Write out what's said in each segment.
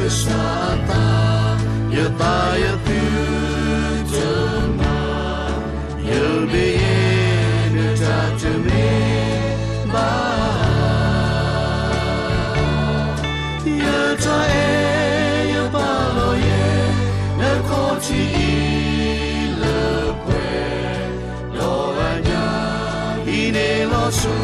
ကစၢ်အသး, ယသးယသုတမၤ, ယမ့ၢ်ယဲ နတၢ်တမ့ၢ်ဘၣ်. ယတၢ်အဲၣ်ယပာ်လီၤယဲ နခီၣ်ထံးအံၤလၢပှဲၤ, ဒီးအညၣ်အံၤန့ၣ်လီၤဆီ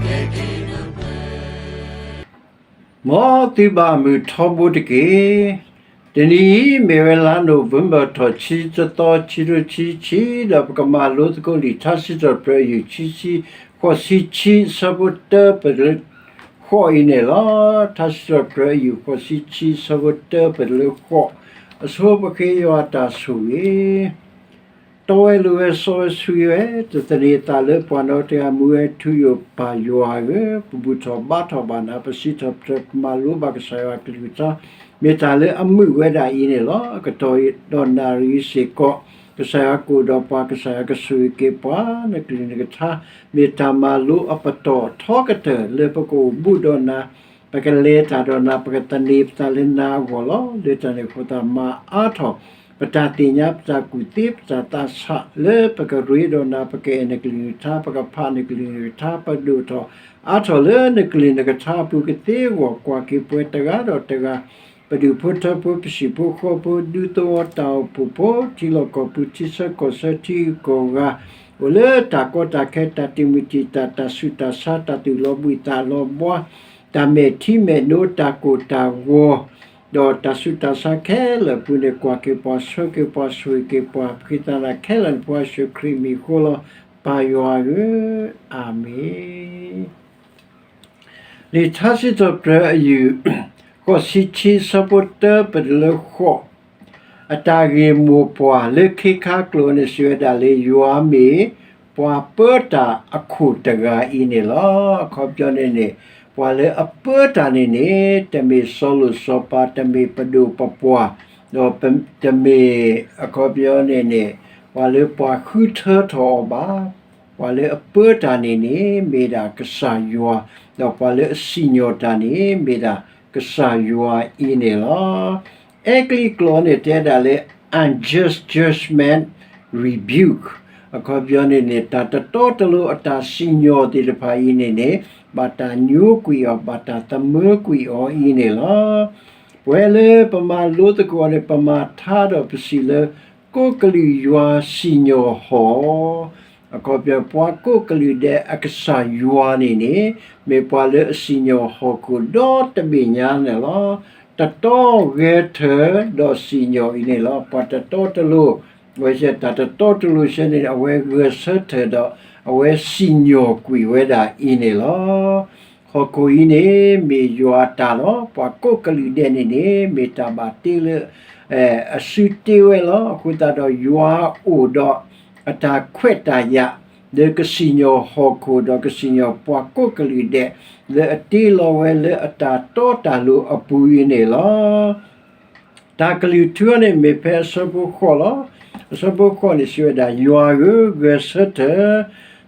ကဲက့ၤနပှဲၤ မ်သုဘၣ်မုာ်ထီဘိတက့ၢ်. တနံၤအံၤ မ့ၢ်ဝဲလါနိၣ်ဝ့ဘၢၣ်ထီၣ် ခံဆံတသီ ခံကထိခံဆံခံ, ဒီးပကမၤလိသကိးလံာ်ထါစံးထီၣ်ပတြၢၤအယုၢ် ခံဆံ, ဃိးဆံခံ အဆၢဖိတၢ ပတုၤလၢဃိးအံၤန့ၣ်လီၤ. ထါစံးထီၣ်ပတြၢၤအယုၢ် ဃိးဆံခံ အဆၢဖိတၢ ပတုၤလၢဃိး, အဆိပဃ့ယွၤအတၢ်ဆိၣ်ဂ့ၤ တီဝဲလိၤဝဲ စီဝဲဆှံဝဲ, တသန့ၤအသးလၢပှၤနီတဂၤ, မူဝဲထူယိာ်, ပၢ်ယွၤဧၢ, ပဘူၣ်ထီၣ်ဘါထီၣ်ဘၣ်နၤ, ပစံးထီၣ်ပတြၢၤ ပမၤလိဘၣ်ကစၢ်ယွၤအကလုၢ်ကထါ, မ့ၢ်တၢ်လၢအမုာ်ဝဲဒၣ်အံၤန့ၣ်လီၤ. အကတီၢ်ဒီးနၣ်ရံၣ်စ့ၢ်ကီး ကစၢ်ယွၤကအိၣ်ဒီးပှၤ, ကစၢ်ယွၤကဆိၣ်ဂ့ၤက့ၤပှၤ, နကလုၢ်နကထါ မ့ၢ်တၢ်မၤလိအပတီၢ်ထီကတၢၢ် လၢပကအိၣ်ဘူးဒီးနၤ, ပကလဲၤတၢ်ဒီးနၤ, ပကသန့ၤပသးလၢနၤအဂီၢ်လီၤ. လၢတၢ်န့ၣ်အဃိသတး မၤအါထီၣ် ပတၢ်သ့ၣ်ညါ, ပတၢ်ကူၣ်သ့, ပတၢ်သးဆး, လၢပကရ့ဒီးနၤ, ပကအဲၣ်နကလုၢ်နကထါ, ပကဖးနကလုၢ်နကထါ, ပဒိၣ်ထီၣ်အါထီၣ်လၢနကလုၢ်နကထါအပူၤကသ့အဂီၢ်, ကွၢ်က့ၤပှၤတဂၤဒီးတဂၤ, ပဒူၣ်ဖိထၢဖိ, ပဟံၣ်ဖိဃီဖိ, ဒူသဝီတၢ်အိၣ်ဖှိၣ်ဖိ, ထံလီၢ်ကီၢ်ပူၤ, ထံဆၢကီၢ်ဆၢ, ထံဂုၤကီၢ်ဂၤ, အိၣ်လၢတၢ်ကီတၢ်ခဲ, တၢ်တံာ်မုၢ်တံာ်တာ်, တၢ်ဆူးတၢ်ဆါ, တၢ်သူၣ်လီၤဘှံးသးလီၤဘှါ, တၢ်မဲာ်ထံမဲာ်နိ, တၢ်ကိၢ်တၢ်ဂီၤ, ဒီးတၢ်ဆူးတၢ်ဆါခဲလၢာ်အပူၤန့ၣ်, ကွၢ်က့ၤပှၤ, ဆှၢက့ၤပှၤ, ဆိၣ်ဂ့ၤက့ၤပှၤ, ပဃ့သးနၤခဲလၢာ်လၢနဖိယ့ၣ်ၡူးခရံာ်အမံၤအဃိလီၤ. ပၢ်ယွၤဧၢ, အၤမ့ၣ်. လံာ်ထါစံးထီၣ်ပတြၢၤအယုၢ် ဃိးဆံခံ အဆၢဖိတၢ ပတုၤလၢဃိး, အတၢ်ဂ့ၢ်မိၢ်ပှၢ်လၢခ့ခါကျိာ်န့ၣ် စံးဝဲဒၣ်လၢ ယွၤမ့ၢ်ပှၤပၢတၢ်အခိၣ်တဂၤအံၤန့ၣ်လီၤ. အခီပညီန့ၣ်န့ၣ် ပှၤလၢအပၢတၢ်န့ၣ်န့ၣ် တမ့ၢ်စီၤလိၣ်စီၤပၤ, တမ့ၢ်ပဒိၣ်ပပှၢ်, ဒီးတမ့ၢ်, အခီပညီန့ၣ်န့ၣ် ပှၤလၢပှၤဃုထၢထီၣ်အီၤဘၣ်. ပှၤလၢအပၢတၢ်န့ၣ်န့ၣ် မ့ၢ်ဒၣ်ကစၢ်ယွၤ, ဒီးပှၤလၢအစံၣ်ညီၣ်တၢ်န့ၣ် မ့ၢ်ဒၣ်ကစၢ်ယွၤအံၤန့ၣ်လီၤ. အဲကလံးကျိာ်န့ၣ်တဲဒၣ်လၢ unjust judgment rebuke, အခီပညီန့ၣ်န့ၣ် တၢ်တတီတလိၤအတၢ်စံၣ်ညီၣ်သ့ၣ်တဖၣ်အံၤန့ၣ်န့ၣ် ဘၣ်တၢ်ညိကွံာ်အီၤ, ဘၣ်တၢ်သမၢကွံာ်အီၤအံၤန့ၣ်လီၤ. ပဝဲလၢပမၤလိသကိးန့ၣ် ပမၤထါဒီးပစံးလၢ ကိးကလုာ်ယွၤစံၣ်ညီၣ်ဟီၣ်, အခီပညီ ပှၤကိးကလုာ်ဒဲးအကစၢ်ယွၤန့ၣ်န့ၣ် မ့ၢ်ပှၤလၢအစံၣ်ညီၣ်ဟီၣ်ခိၣ်ဒီတဘ့ၣ်ညါန့ၣ်လီၤ. တတီဂဲၤထၢၣ်ဒီးစံၣ်ညီၣ်အံၤန့ၣ်လီၤ. ပှၤတတီတလိၤ, အဝဲတၢ်တတီတလိၤဆၢန့ၣ် အဝဲဂဲၤဆၢထၢၣ်ဒီး အဝဲစံၣ်ညီၣ်ကွံာ်ဝဲဒၣ်အံၤန့ၣ်လီၤ. ဟီၣ်ခိၣ်အံၤန့ၣ် မ့ၢ်ယွၤအတၢ်လီၤ. ပှၤကိးကလုာ်ဒဲးန့ၣ်န့ၣ် မ့ၢ်တၢ်ဘၣ်တ့လၢ အစုတ့ဝဲလီၤ. အဃိသတးဒီး ယွၤအိၣ်ဒီးအတၢ်ခွဲးတၢ်ယာ် လၢကစံၣ်ညီၣ်ဟီၣ်ခိၣ်ဒီးကစံၣ်ညီၣ်ပှၤကိးကလုာ်ဒဲး လၢအတ့လီၤဝဲလၢအတၢ်တီတၢ်လိၤအပူၤအံၤန့ၣ်လီၤ. တၢ်ကလုၢ်ထူန့ၣ်မ့ၢ်ဖဲအဆၢဖိဃိးလီၤ. အဆၢဖိဃိးန့ၣ်စံးဝဲဒၣ်, ယွၤဧၢ, ဂဲၤဆၢထၢၣ်,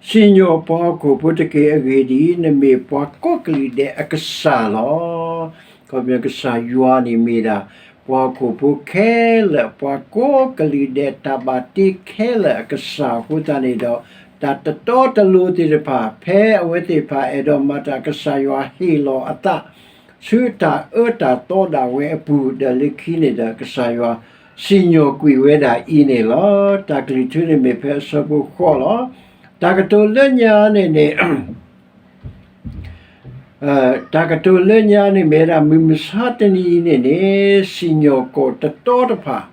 စံၣ်ညီၣ်ပှၤဟီၣ်ခိၣ်ဖိတက့ၢ်. အဂ့ၢ်ဒ်အံၤ, နမ့ၢ်ပှၤကိးကလုာ်ဒဲးအကစၢ်လီၤ. အခီပညီ ကစၢ်ယွၤန့ၣ်မ့ၢ်ဒၣ် ပှၤဟီၣ်ခိၣ်ဖိခဲလၢာ်, ပှၤကိးကလုာ်ဒဲးတၢ်ဘၣ်တ့ခဲလၢာ်အကစၢ်အဃိသတးန့ၣ်ဒီး တၢ်တတီတလိၤသ့ၣ်တဖၣ် ဖဲအဝဲသ့ၣ်တဖၣ်အဲၣ်ဒိးမၤတၢ် ကစၢ်ယွၤဟ့ၣ်လီၤအသး ဆူတၢ်အၢတၢ်သီဒၣ်ဝဲအပူၤ ဒီးလၢခံန့ၣ်ဒီး ကစၢ်ယွၤစံၣ်ညီၣ်ကွံာ်ဝဲဒၣ်အံၤန့ၣ်လီၤ. တၢ်ကလုၢ်ထူန့ၣ်မ့ၢ်ဖဲအဆၢဖိဃိးလီၤ. တၢ်ကတိၤလၢညါန့ၣ်န့ၣ် တၢ်ကတိၤလၢညါန့ၣ်မ့ၢ်ဝဲဒၣ် မုၢ်မဆါတနံၤအံၤန့ၣ်န့ၣ် စံၣ်ညီၣ်ကွီၢ်တတီတဖၣ်,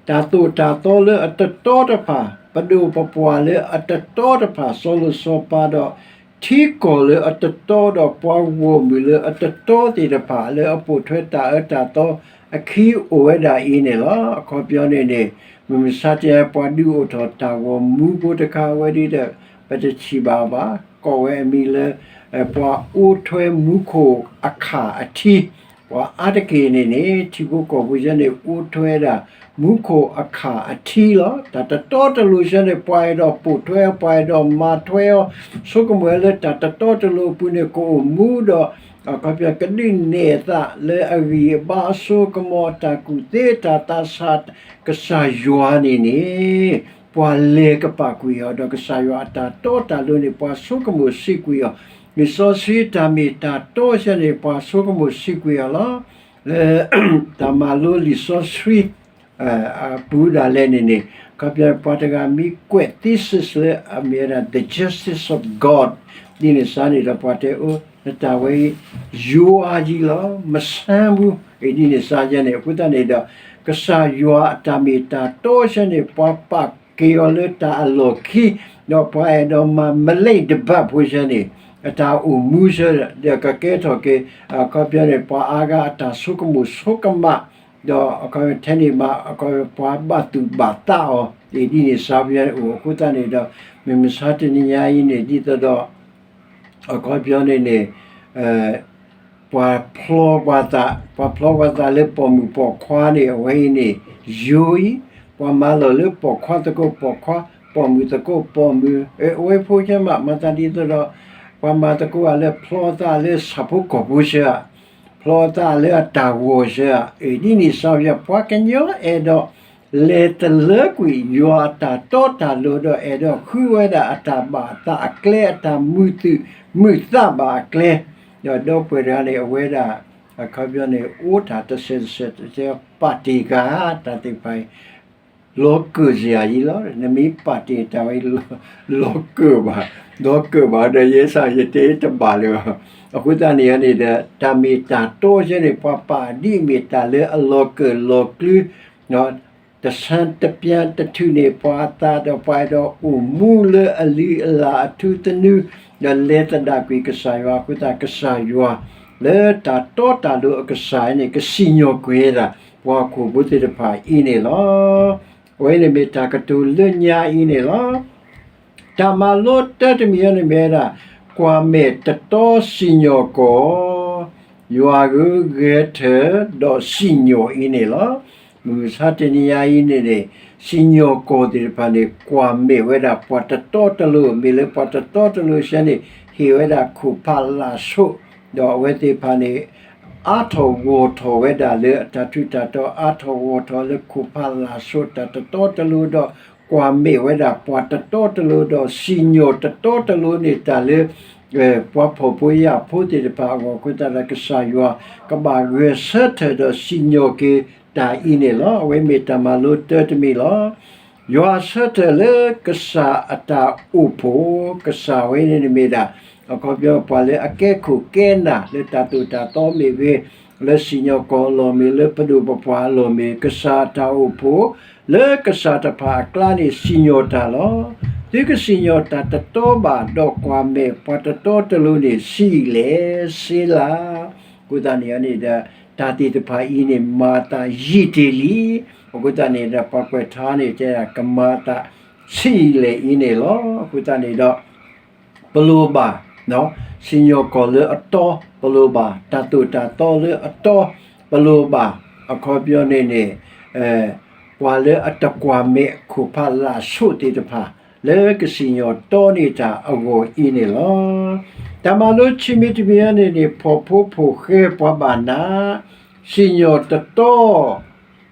တၢ်သိၣ်တၢ်သီလၢအတတီတဖၣ်, ပဒိၣ်ပပှၢ်လၢအတတီတဖၣ်, စီၤလိၣ်စီၤပၤဒီး ထံကီၢ်လၢအတတီဒီး ပှၤဂီၢ်မုၢ်လၢအတတီသ့ၣ်တဖၣ် လၢအပိာ်ထွဲတၢ်အၢတၢ်သီအခံအိၣ်ဝဲဒၣ်အံၤန့ၣ်လီၤ. အခီပညီန့ၣ်န့ၣ် မုၢ်မဆါတနံၤ ပှၤဒုးအိၣ်ထီၣ်တၢ်ဂီၤမူဖိတခါဝဲဒၣ်ဒီး ပတထံၣ်ဘၣ်ဘၣ်, ကိးဝဲအမံၤလၢ ပှၤအိးထွဲမူခိၣ်အခၣ်အထံ, ပှၤအါတက့ၢ်န့ၣ်န့ၣ် ထံဖိကီၢ်ဖိယဲန့ၣ် အိးထွဲဒၣ်မူခိၣ်အခၣ်အထံလီၤ. တၢ်တတီတလိၤယဲန့ၣ် ပှၤအဲၣ်ဒိးပိာ်ထွဲအီၤ, ပှၤအဲၣ်ဒိးမၤထွဲအီၤ, ဆိကမိၣ်ဝဲလၢတၢ်တတီတလိၤအပူၤန့ၣ် ကအိၣ်မူဒီး အခီပညီ ကဒုးနဲၣ်အသးလၢအဂံၢ်အဘါအစိကမီၤ အတၢ်ကူၣ်သ့တၢ်သးဆး ကစၢ်ယွၤန့ၣ်န့ၣ် ပှၤလဲၤကပာ်ကွံာ်အီၤ ဒီးကစၢ်ယွၤအတၢ်တီတၢ်လိၤန့ၣ် ပှၤဆိကမိၣ်စံးကွံာ်အီၤ, လံာ်စီဆှံတၢ်မ့ၢ်တၢ်တီဆၢန့ၣ် ပှၤဆိကမိၣ်စံးကွံာ်အီၤလီၤ. လၢ တၢ်မၤလိလံာ်စီဆှံ အပူၤဒၣ်လဲာ်န့ၣ်န့ၣ် အခီပညီ ပှၤတဂၤမ့ၢ်ကွဲး thesis လၢအမ့ၢ်ဝဲဒၣ် The Justice of God ဒ်န့ၣ်စ့ၢ်န့ၣ်ဒီး ပှၤတဲအိၣ် နတၢ်ဝဲအံၤ ယွၤယံလီၤ မဆါမူ အံၤဒ်န့ၣ်စ့ၢ်ယဲန့ၣ် အဃိသတးန့ၣ်ဒီး ကစၢ်ယွၤအတၢ်မ့ၢ်တၢ်တီဆၢန့ၣ် ပှၤပာ်က့ၤအီၤလၢတၢ်အလီၢ်ခံ ဒီးပှၤအဲၣ်ဒိးမၤမလ့ၣ်တဘၣ်ဖိဆၢန့ၣ် အတၢ်အိၣ်မူဆၢ ဒီးကကဲထီၣ်က့ၤ အခီပညီန့ၣ် ပှၤအါဂၤအတၢ်ဆိကမိၣ်ဆိကမး ဒီးအခီပညီထဲန့ၣ်မး အခီပညီပှၤဘၣ်သူၣ်ဘၣ်သးအီၤ အံၤဒ်န့ၣ်စ့ၢ်ပညီန့ၣ်အိၣ် အဃိသတးန့ၣ်ဒီး မုၢ်မဆါတနံၤညါအံၤန့ၣ် ဒ်သိးဒီး အခီပညီန့ၣ်န့ၣ် ပှၤဖျီပှၤသး ပှၤဖျီပှၤသးလၢပိာ်မုၣ်ပိာ်ခွါန့ၣ် အဝဲအံၤန့ၣ် ယိအံၤ ပှၤမၤလီၤလၢပိာ်ခွါသကိးပိာ်ခွါ ပိာ်မုၣ်သကိးပိာ်မုၣ် အဝဲဖိဆၢမး မၤသးဒ်သိးဒီး ပှၤမၤသကိးဧါလၢဖျီအသးလၢဆၣ်ဖိကီၢ်ဖိဆၢဧါ ဖျီအသးလၢအတၢ်ဂီၤဆၢဧါ အံၤဒ်န့ၣ်စ့ၢ်ပညီ ပှၤကညီအဲၣ်ဒိး လဲၤတလၢကွံာ်ယွၤအတၢ်တီတၢ်လိၤဒီး အဲၣ်ဒိးဃုဝဲဒၣ်အတၢ်ဘၣ်အသးအကျဲ အတၢ်မုာ်သူၣ်မုာ်သးဘၣ်အကျဲ ဒီးဒီပုၢ်ဝဲၢ်တဂၤန့ၣ် အဝဲဒၣ် အခီပညီန့ၣ် အိၣ်တၢ်တစဲးတစဲး တစဲးပာ်တ့ၢ်ကၤတၢ်သ့ၣ်တဖၣ်အံၤ လီၤကၢၢ်စ့ၢ်အံၤလီၤ. နမ့ၢ်ပာ်တ့ၢ်တၢ်ဝဲ လီၤကၢၢ်ဘၣ် လီၤကၢၢ်ဘၣ်ဒီး ယဲစ့ၢ်ယတဲတဘၣ်လၢၤဘၣ်. အဃိသတးန့ၣ်န့ၣ်ဒီး တၢ်မ့ၢ်တၢ်တီဆၢန့ၣ် ပှၤပာ်ဒ်အမ့ၢ်တၢ်လၢအလီၤကၢၢ်လီၤကျဲ တဆါတပျၢတထုးန့ၢ်ပှၤအသးဒီး ပှၤအဲၣ်ဒိးအိၣ်မူလၢအလုၢ်အလၢ်အထူသနူ ဒီးလဲၤသဒၣ်ကွံာ်ကစၢ်ယွၤအဃိသတး ကစၢ်ယွၤ လၢတၢ်တီတၢ်လိၤအကစၢ်န့ၣ် ကစံၣ်ညီၣ်ကွံာ်ဝဲဒၣ် ပှၤဟီၣ်ခိၣ်ဖိသ့ၣ်တဖၣ်အံၤန့ၣ်လီၤ. အဝဲန့ၣ်မ့ၢ်တၢ်ကတိၤလၢညါအံၤန့ၣ်လီၤ. တၢ်မၤလိတၢတမံၤအံၤန့ၣ်မ့ၢ်ဝဲဒၣ် ကွၢ်မဲာ်တတီစံၣ်ညီၣ်ကွီၢ် ယွၤဧၢ ဂဲၤထၢၣ်ဒီးစံၣ်ညီၣ်အံၤန့ၣ်လီၤ. မုၢ်မဆါတနံၤညါအံၤန့ၣ်န့ၣ် စံၣ်ညီၣ်ကွီၢ်သ့ၣ်တဖၣ်န့ၣ် ကွၢ်မဲာ်ဝဲဒၣ်ပှၤတတီတလိၤ မ့ၢ်လၢပှၤတတီတလိၤဆၢန့ၣ် ဟ့ၣ်ဝဲဒၣ်ခိၣ်ဖးလၢ်ဆိး ဒီးအဝဲသ့ၣ်တဖၣ်န့ၣ် အါထီၣ်ဂီၢ်ထီၣ်ဝဲဒၣ်လၢအတၢ်ထူးတၢ်တီၤ အါထီၣ်ဂီၢ်ထီၣ်လၢခိၣ်ဖးလၢ်ဆိးတၢ်တတီတလိၤဒီး ကွၢ်မဲာ်ဝဲဒၣ်ပှၤတတီတလိၤဒီး စံၣ်ညီၣ်တတီတလိၤန့ၣ်တၢ်လၢ ပှၤဖှီၣ်ဖိယာ်ဖိသ့ၣ်တဖၣ်အဂီၢ် အဃိသတးဒီး ကစၢ်ယွၤကဘၣ်ဂဲၤဆၢထၢၣ်ဒီးစံၣ်ညီၣ်က့ၤတၢ်အံၤန့ၣ်လီၤ. အဝဲမ့ၢ်တၢ်မၤလိတၢတမံၤလီၤ. ယွၤဆၢထၢၣ်လၢကစၢ်အတၢ်အိၣ်ဖှိၣ်, ကစၢ်ဝဲန့ၣ်မ့ၢ်ဒၣ် အခီပညီပှၤလၢအကဲခိၣ်ကဲနၢ်လၢတၢ်သိၣ်တၢ်သီမ့ၢ်ဂ့ၤ, လၢစံၣ်ညီၣ်ကွီၢ်အလီၢ်မ့ၢ် လၢပဒိၣ်ပပှၢ်အလီၢ်မ့ၢ် ကစၢ်အတၢ်အိၣ်ဖှိၣ် လၢကစၢ်တဖၣ်အကျါန့ၣ် စံၣ်ညီၣ်တၢ်လီၤ. သုကစံၣ်ညီၣ်တၢ်တတီဘၣ် ဒီးကွၢ်မဲာ်ပှၤတတီတလိၤန့ၣ် ဆံးလဲၣ်, စ့လး. အဃိသတးန့ၣ်န့ၣ်ဒီး တၢ်သ့ၣ်တဖၣ်အံၤန့ၣ် မၤအသးယံာ်တ့ၢ်လံ. အဃိသတးန့ၣ်ဒီး ပှၤကွဲးထါန့ၣ် တဲဒၣ်ကမၤအသးဆံးလဲၣ်အံၤန့ၣ်လီၤ. အဃိသတးန့ၣ်ဒီး ပလိၣ်ဘၣ် စံၣ်ညီၣ်ကွီၢ်လၢအတီ, ပလိၣ်ဘၣ်တၢ်သိၣ်တၢ်သီလၢအတီ, ပလိၣ်ဘၣ် အခီပညီန့ၣ်န့ၣ် ပှၤလၢအတကွၢ်မဲာ်ခိၣ်ဖးလၢ်ဆိးသ့ၣ်တဖၣ် လၢကစံၣ်ညီၣ်တီန့ၢ်တၢ်အဂီၢ်အံၤန့ၣ်လီၤ. တၢ်မၤလိခံမံၤတမံၤန့ၣ်န့ၣ် ဖှီၣ်ဖိဖှိၣ်ဃဲပှၤဘၣ်နး စံၣ်ညီၣ်တတီ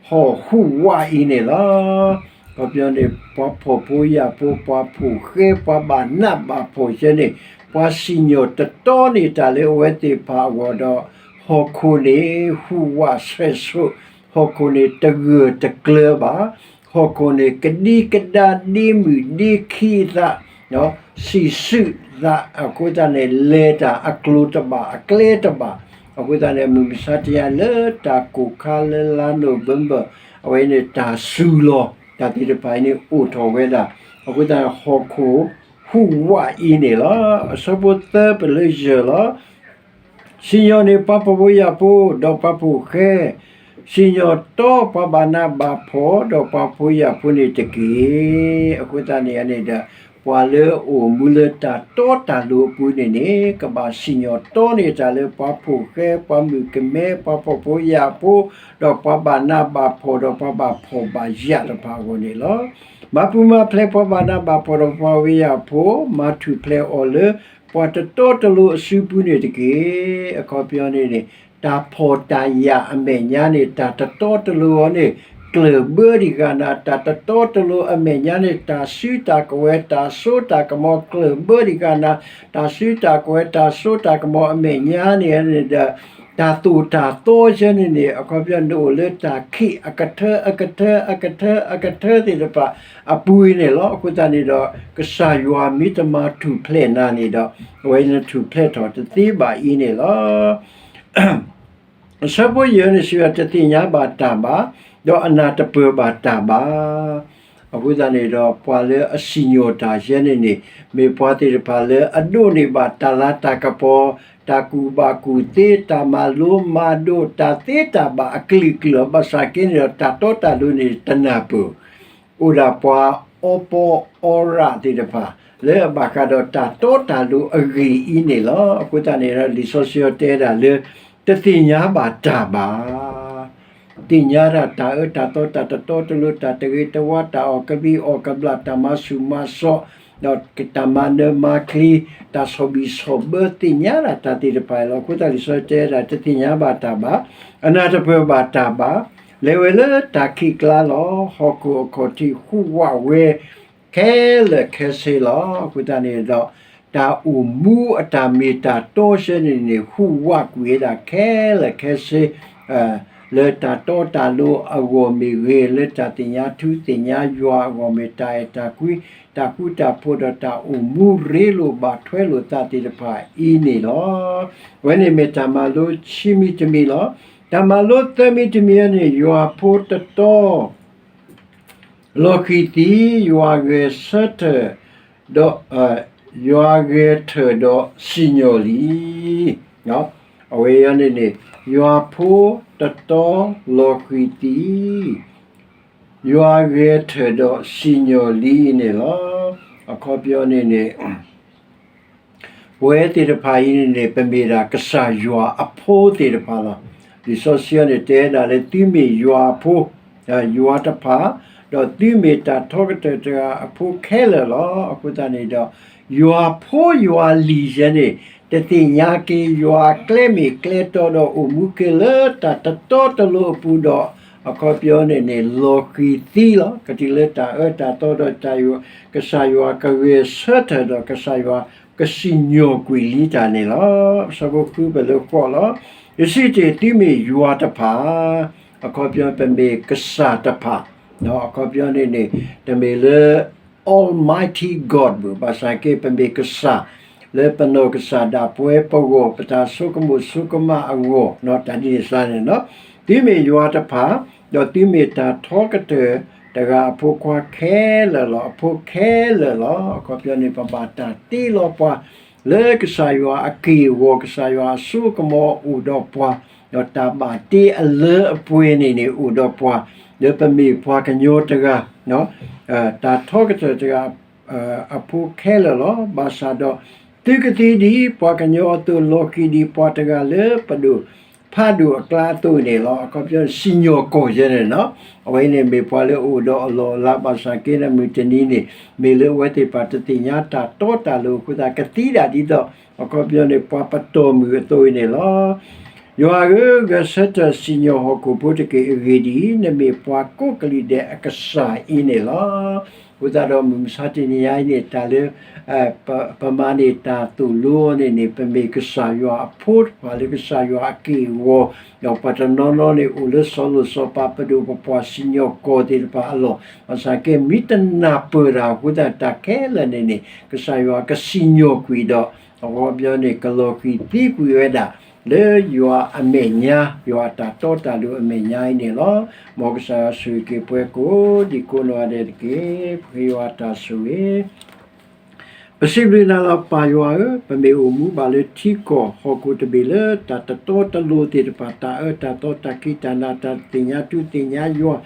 ဟီၣ်ဟူးဝးအံၤန့ၣ်လီၤ. အခီပညီန့ၣ် ပှၤဖှီၣ်ဖိယာ်ဖိ ပှၤဖှိၣ်ဃဲ ပှၤဘၣ်နးဘၣ်ဖှီၣ်ဆၢန့ၣ် ပှၤစံၣ်ညီၣ်တတီန့ၢ်တၢ်လၢအဝဲသ့ၣ်တဖၣ်အဂီၢ်ဒီး ဟီၣ်ခိၣ်န့ၣ် ဟူးဝးဆှဲးဆှိး, ဟီၣ်ခိၣ်န့ၣ် တဂၢၢ်တကျၢၤဘၣ်, ဟီၣ်ခိၣ်န့ၣ် ကဒံကဒါဒ့မုၢ်ဒ့ခံသး စံၣ်စုသး အဃိသတးန့ၣ် လဲၤတၢ်အကျိၤတဘၣ် အကျဲတဘၣ်. အဃိသတးန့ၣ် မုၢ်မဆါတနံၤညါလၢတၢ်ကိၢ်ခါလၢလါ November အဝဲန့ၣ်တၢ်စူၤလီၤ တၢ်သ့ၣ်တဖၣ်အံၤန့ၣ်အိၣ်ထီၣ်ဝဲဒၣ်. အဃိသတးန့ၣ် ဟီၣ်ခိၣ်ဟူးဝးအံၤန့ၣ်လီၤ. အဆၢဖိသၢပလၢယဲၢ်လီၤ. စံၣ်ညီၣ်န့ၢ်ပှၤဖှီၣ်ဖိယာ်ဖိ ဒီးပှၤဖှိၣ်ဃဲ, စံၣ်ညီၣ်တီပှၤဘၣ်နးဘၣ်ဖှီၣ် ဒီးပှၤဖှီၣ်ဖိယာ်ဖိန့ၣ်တက့ၢ်. အဃိသတးန့ၣ်န့ၣ်ဒီး ပှၤလၢအအိၣ်မူလၢတၢ်တီတၢ်လိၤအပူၤန့ၣ်န့ၣ် ကဘၣ်စံၣ်ညီၣ်တီန့ၢ်တၢ်လၢပှၤဖှိၣ်ဃဲ ပှၤမုၣ်ကမဲ ပှၤဖှီၣ်ဖိယာ်ဖိ ဒီးပှၤဘၣ်နးဘၣ်ဖှီၣ် ဒီးပှၤဘၣ်ဖှီၣ်ဘၣ်ယာ်တဖၣ်အဂီၢ်န့ၣ်လီၤ. မၤပူၤမၤဖျဲးပှၤဘၣ်နးဘၣ်ဖှီၣ်ဒီးပှၤဖှီၣ်ဖိယာ်ဖိ, မၤထူၣ်ဖျဲးအီၤလၢ ပှၤတတီတလိၤအစုပူၤန့ၣ်တက့ၢ်. အခီပညီန့ၣ်န့ၣ် တၢ်ဖှီၣ်တၢ်ယာ်အမဲာ်ညါန့ၣ် တၢ်တတီတလိၤအီၤန့ၣ် ကျၢၢ်ဘၢဒံးဂၤနၤ, တၢ်တတီတလိၤအမဲာ်ညါန့ၣ် တၢ်စုတၢ်ကဝဲၤ တၢ်စိတၢ်ကမီၤ ကျၢၢ်ဘၢဒံးဂၤနၤ, တၢ်စုတၢ်ကဝဲၤ တၢ်စိတၢ်ကမီၤအမဲာ်ညါန့ၣ်ဒီး တၢ်သိၣ်တၢ်သီယဲန့ၣ်န့ၣ် အခီပညီနအိၣ်လၢတၢ်ခံးအကထၢ အကထၢ အကထၢ အကထၢသ့ၣ်တဖၣ်အပူၤအံၤန့ၣ်လီၤ. အဃိသတးန့ၣ်ဒီး ကစၢ်ယွၤမ့ၢ်တမၤထူၣ်ဖျဲးနၤန့ၣ်ဒီး အဝဲနထူၣ်ဖျဲးထီၣ်တသ့ဘၣ်အံၤန့ၣ်လီၤ. အဆၢဖိယဲၢ်န့ၣ်စံးဝဲ တသ့ၣ်ညါဘၣ်တၢ်ဘၣ်, ဒီးအနၢ်တပၢၢ်ဘၣ်တၢ်ဘၣ်. အဃိသတးန့ၣ်ဒီး ပှၤလၢအစံၣ်ညီၣ်တၢ်ယဲန့ၣ်န့ၣ် မ့ၢ်ပှၤသ့ၣ်တဖၣ်လၢအဒိးန့ၢ်ဘၣ်တၢ်လၤတၢ်ကပီၤ, တၢ်ကူၣ်ဘၣ်ကူၣ်သ့, တၢ်မၤလိမၤဒိး, တၢ်သ့တၢ်ဘၣ်အကလုာ်ကလုာ်လီၤ. ဘၣ်ဆၣ်က့န့ၣ်ဒီး တၢ်တီတၢ်လိၤန့ၣ်တနၢ်ပၢၢ် အိၣ်ဒၣ်ပှၤအီပီအီရၣ်သ့ၣ်တဖၣ် လၢအဘၣ်ဃးဒီးတၢ်တီတၢ်လိၤအဂ့ၢ်အံၤန့ၣ်လီၤ. အဃိသတးန့ၣ်ဒီး လံာ်စီဆှံတဲဒၣ်လၢ တသ့ၣ်ညါဘၣ်တၢ်ဘၣ်. သ့ၣ်ညါဒၣ်တၢ်အၢတၢ်သီ တၢ်တတီတလိၤ တၢ်တဂ့ၤတဝါ တၢ်အီၣ်ကဘံအီၣ်ကဘျၣ် တၢ်မၤဆူၣ်မၤစီး ဒီးတၢ်မၤနၢၤမၤချံ တၢ်ဆီၣ်ဘံၣ်ဆီၣ်ဘၢ သ့ၣ်ညါဒၣ်တၢ်သ့ၣ်တဖၣ်အံၤလီၤ. အဃိသတးလံာ်စီဆှံတဲဒၣ် တသ့ၣ်ညါဘၣ်တၢ်ဘၣ်. အနၢ်တပၢၢ်ဘၣ်တၢ်ဘၣ်. လဲၤဝဲလၢတၢ်ခံးကျါလီၤ. ဟီၣ်ခိၣ်အခီၣ်ထံးဟူးဝးဝဲ ခဲလၢာ်ခဲဆ့လီၤ. အဃိသတးန့ၣ်ဒီး တၢ်အိၣ်မူအတၢ်မ့ၢ်တၢ်တီယဲန့ၣ်န့ၣ် ဟူးဝးကွံာ်ဝဲဒၣ်ခဲလၢာ်ခဲဆ့ လၢတၢ်တီတၢ်လိၤအဂီၢ်မ့ၢ်ဂ့ၤ, လၢတၢ်သ့ၣ်ညါထူသ့ၣ်ညါယွၤအဂီၢ်မ့ၢ်တၢ်အဲၣ်တၢ်ကွံ, တၢ်ဃူတၢ်ဖိးဒီးတၢ်အိၣ်မူရ့လိာ်ဘၣ်ထွဲလိာ်သးသ့ၣ်တဖၣ်အံၤန့ၣ်လီၤ. အဝဲန့ၣ်မ့ၢ်တၢ်မၤလိဆံမံၤတမံၤလီၤ. တၢ်မၤလိသၢမံၤတမံၤန့ၣ် ယွၤဖိတတီ လီၤဃံၤသံ, ယွၤဂဲၤဆၢထၢၣ်, ဒီး ယွၤဂဲၤထၢၣ်ဒီးစံၣ်ညီၣ်လံ. အဝဲအံၤန့ၣ်န့ၣ် ယွၤဖိတတီလီၤဃံၤသံ, ယွၤဂဲၤထၢၣ်ဒီးစံၣ်ညီၣ်လံအံၤန့ၣ်လီၤ. အခီပညီန့ၣ်န့ၣ် ပဝဲသ့ၣ်တဖၣ်အံၤန့ၣ်န့ၣ် ပမ့ၢ်ဒၣ်ကစၢ်ယွၤအဖိသ့ၣ်တဖၣ်လီၤ. လံာ်စီဆှံန့ၣ်တဲဒၣ်လၢသုမ့ၢ်ယွၤအဖိ, ယွၤတဖၣ်, ဒီးသုမ့ၢ်တၢ်ထီကတၢၢ်တဂၤအဖိခဲလၢာ်လီၤ. အဃိသတးန့ၣ်ဒီး ယွၤဖိယွၤလံၤယဲန့ၣ် တသ့ၣ်ညါက့ၤယွၤအကျဲမ့ၢ်ကျဲတီဒီးအိၣ်မူက့ၤလၢတၢ်တတီတလိၤအပူၤဒီး အခီပညီန့ၣ်န့ၣ် လီၤဃံၤသံလီၤ. ကတုၤလၢတၢ်အၢတၢ်သီဒီး ကစၢ်ယွၤကဂဲၤဆၢထၢၣ်ဒီး ကစၢ်ယွၤကစံၣ်ညီၣ်ကွံာ်လံတၢ်န့ၣ်လီၤ. အဆၢဖိဃုပလၢဃီလီၤ. ယစံးတ့ၢ် သုမ့ၢ်ယွၤတဖၣ်, အခီပညီပမ့ၢ်ကစၢ်တဖၣ်, အခီပညီန့ၣ်န့ၣ် တမ့ၢ်လၢ Almighty God ဘၣ်, ဘၣ်ဆၣ်က့ ပမ့ၢ်ကစၢ် လၢပနီၢ်ကစၢ်ဒၣ်ပဝဲပဂီၢ် ပတၢ်ဆိကမိၣ်ဆိကမးအဂီၢ် တၢ်ဒ်န့ၣ်စ့ၢ်န့ၣ်လီၤ. သုမ့ၢ်ယွၤတဖၣ်, ဒီးသုမ့ၢ်တၢ်ထီကတၢၢ်တဂၤအဖိခွါခဲလၢာ်လီၤ. အဖိခဲလၢာ်လီၤ. အခီပညီန့ၣ် ပဘၣ်တၢ်တ့လီၤပှၤ လၢကစၢ်ယွၤအက့ၢ်အဂီၤ ကစၢ်ယွၤအစိကမီၤအိၣ်ဒီးပှၤ, ဒီးတၢ်ဘၣ်တ့အလၢအပှဲၤန့ၣ်န့ၣ်အိၣ်ဒီးပှၤ, လၢပမ့ၢ်ပှၤကညီတဂၤ တၢ်ထီကတၢၢ်တဂၤ အဖိခဲလၢာ်လီၤ. ဘၣ်ဆၣ်ဒီး သုကသံဒ်ပှၤကညီအသိး လီၤဃံၤဒ်ပှၤတဂၤလၢပဒိၣ်ဖးဒိၣ်အကျါအသိးန့ၣ်လီၤ. အခီပညီ စံၣ်ညီၣ်ကွီၢ်ယဲန့ၣ်လီၤ. အဝဲန့ၣ်မ့ၢ်ပှၤလၢအအိၣ်ဒီးအလီၢ်အလၤ ဘၣ်ဆၣ်က့န့ၣ် မုၢ်တနံၤန့ၣ် မ့ၢ်လၢအဝဲသ့ၣ်တဖၣ်တသ့ၣ်ညါတၢ်တီတၢ်လိၤအဃိသတး ကသံဒၣ်ဒ်သိး အခီပညီန့ၣ် ပှၤပတီၢ်မုၢ်အသိးအံၤန့ၣ်လီၤ. ယွၤဧၢ, ဂဲၤဆၢထၢၣ်စံၣ်ညီၣ်ဟီၣ်ခိၣ်ဖိတက့ၢ်. အဂ့ၢ်ဒ်အံၤ, နမ့ၢ်ပှၤကိးကလုာ်ဒဲးအကစၢ်အံၤန့ၣ်လီၤ. အဃိသတးဒီး မုၢ်မဆါတနံၤညါအံၤန့ၣ် တၢ်လၢ ပ ပမၤန့ၢ်တၢ်သိၣ်လိအီၤန့ၣ်န့ၣ် ပမ့ၢ်ကစၢ်ယွၤအဖိတဖၣ်လၢကစၢ်ယွၤအက့ၢ်အဂီၤ, ဒီးပှၤတနီၤနီၤန့ၣ် အိၣ်လၢစီၤလိၣ်စီၤပၤ ပဒိၣ်ပပှၢ်စံၣ်ညီၣ်ကွီၢ်သ့ၣ်တဖၣ်အလီၢ်, ဘၣ်ဆၣ်က့ မ့ၢ်တနၢ်ပၢၢ်တၢ်အဃိသတး တၢ်ခဲလၢာ်န့ၣ်န့ၣ် ကစၢ်ယွၤကစံၣ်ညီၣ်ကွံာ်ဒီး အခီပညီန့ၣ် ကလီၤဃံၤသံကွံာ်ဝဲဒၣ် လၢယွၤအမဲာ်ညါ ယွၤအတၢ်တီတၢ်လိၤအမဲာ်ညါအံၤန့ၣ်လီၤ. မ်ကစၢ်ယွၤဆိၣ်ဂ့ၤက့ၤပှၤကိးဒံကိးနီၢ်ဂၤဒဲးတက့ၢ်. ပဃ့ယွၤတၢ်ဆိၣ်ဂ့ၤ ပစံးဘျုးနၤလီၤ ပၢ်ယွၤဧၢ, ပမ့ၢ်အိၣ်မူဘၣ်လၢထံကီၢ်ဟီၣ်ခိၣ်တဘ့ၣ်လၢတၢ်တတီတလိၤသ့ၣ်တဖၣ်, တၢ်အၢတၢ်သီ တၢ်ခံးတၢ်နၤ တၢ်သ့ၣ်ညါထူသ့ၣ်ညါယွၤ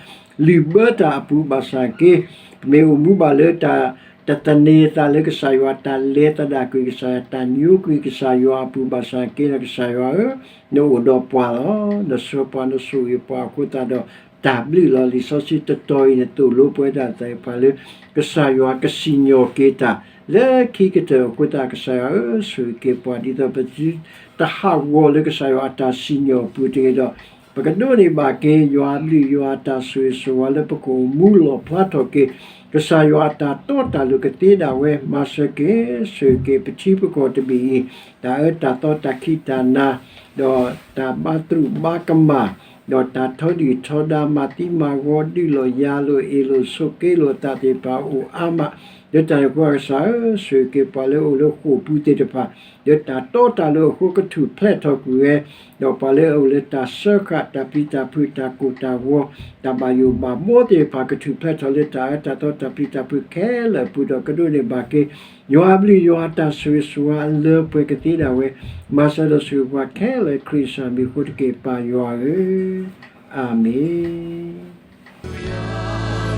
လုၢ်ဘၢတၢ်အပူၤ ဘၣ်ဆၣ်က့ ပမ့ၢ်အိၣ်မူဘၣ်လၢတၢ်တသန့ၤသးလၢကစၢ်ယွၤ, တၢ်လဲၤသဒၣ်ကွံာ်ကစၢ်ယွၤ, တၢ်ညိကွံာ်ကစၢ်ယွၤအပူၤ ဘၣ်ဆၣ်က့ဒီး ကစၢ်ယွၤဧၢ, နအိၣ်ဒီးပှၤလီၤ. နဆှၢပှၤ နဆိၣ်ဂ့ၤပှၤအဃိသတးဒီး တၢ်ဘျုးလီၤ. လံာ်စီဆှံတတီၤအံၤန့ၣ် သိၣ်လိပဝဲဒၣ်သ့ၣ်တဖၣ်လၢ ကစၢ်ယွၤကစံၣ်ညီၣ်က့ၤတၢ် လၢခံကတၢၢ်အဃိသတး ကစၢ်ယွၤဧၢ, ဆိၣ်ဂ့ၤက့ၤပှၤ ဒ်သိးပတဟးဂီၤလၢကစၢ်ယွၤအတၢ်စံၣ်ညီၣ်အပူၤတဂ့ၤဒီး ပကဒိးန့ၢ်ဘၣ်က့ၤ ယွၤအဘျုးယွၤအတၢ်ဆိၣ်ဂ့ၤဆိၣ်ဝါလၢပကအိၣ်မူလီၣ်ဖျါထီၣ်က့ၤ ကစၢ်ယွၤအတၢ်တီတၢ်လိၤကသ့ဒၣ်ဝဲ မၤစၢၤက့ၤ ဆိၣ်ဂ့ၤက့ၤပထံပကီၢ်တဘ့ၣ်အံၤ တၢ်အၢတၢ်သီတၢ်ခံးတၢ်နၤ ဒီးတၢ်ဘါတရူးဘါကမၣ် ဒီးတၢ်ထီဒုၣ်ထီဒါ မၤသံမၤဂီၤ ဒုးလိာ်ယၤလိာ် အ့ၣ်လိာ်ဆိးက့လိာ်သးသ့ၣ်တဖၣ်အိၣ်အါမး, လၢတၢ်န့ၣ်အဃိကစၢ်ဧၢ, ဆိၣ်ဂ့ၤက့ၤပှၤလၢအအိၣ်လၢဃိာ်ပူၤသ့ၣ်တဖၣ် လၢတၢ်တီတၢ်လိၤအဃိကထူၣ်ဖျဲးထီၣ်ကွံာ်ဝဲ, ဒီးပှၤလၢအအိၣ်လၢတၢ်စၢဃာ် တၢ်ပျံၤတၢ်ဖုး တၢ်ကိၢ်တၢ်ဂီၤ တၢ်ဘၣ်ယိၣ်ဘၣ်ဘီသ့ၣ်တဖၣ် ကထူၣ်ဖျဲးထီၣ်လၢတၢ်အၢတၢ်သီတၢ်ပျံၤတၢ်ဖုးခဲလၢာ်အပူၤဒီး ကဒိးန့ၢ်ဘၣ်က့ၤ ယွၤအဘျုးယွၤအတၢ်ဆိၣ်ဂ့ၤဆိၣ်ဝါအလၢပှဲၤကသ့ဒၣ်ဝဲ, မၤစၢၤဒီးဆိၣ်ဂ့ၤပှၤခဲလၢာ် ခရံာ်ကစၢ်မံၤအဃိတက့ၢ် ပၢ်ယွၤဧၢ, အၤမ့ၣ်.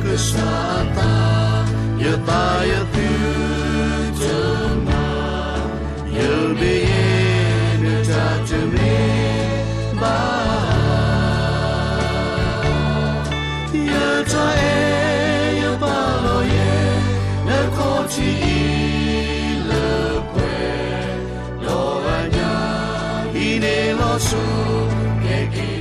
ကစၢ်အသး, ယသးယသုတမၤ, ယမ့ၢ်ယဲနတၢ်တမ့ၢ်ဘၣ်. ယတၢ်အဲၣ်ယပာ်လီၤယဲ, နခီၣ်ထံးအံၤလၢပှဲၤ, ဒီးအညါ, အံၤန့ၣ်လီၤဆီ, ကဲက့ၤ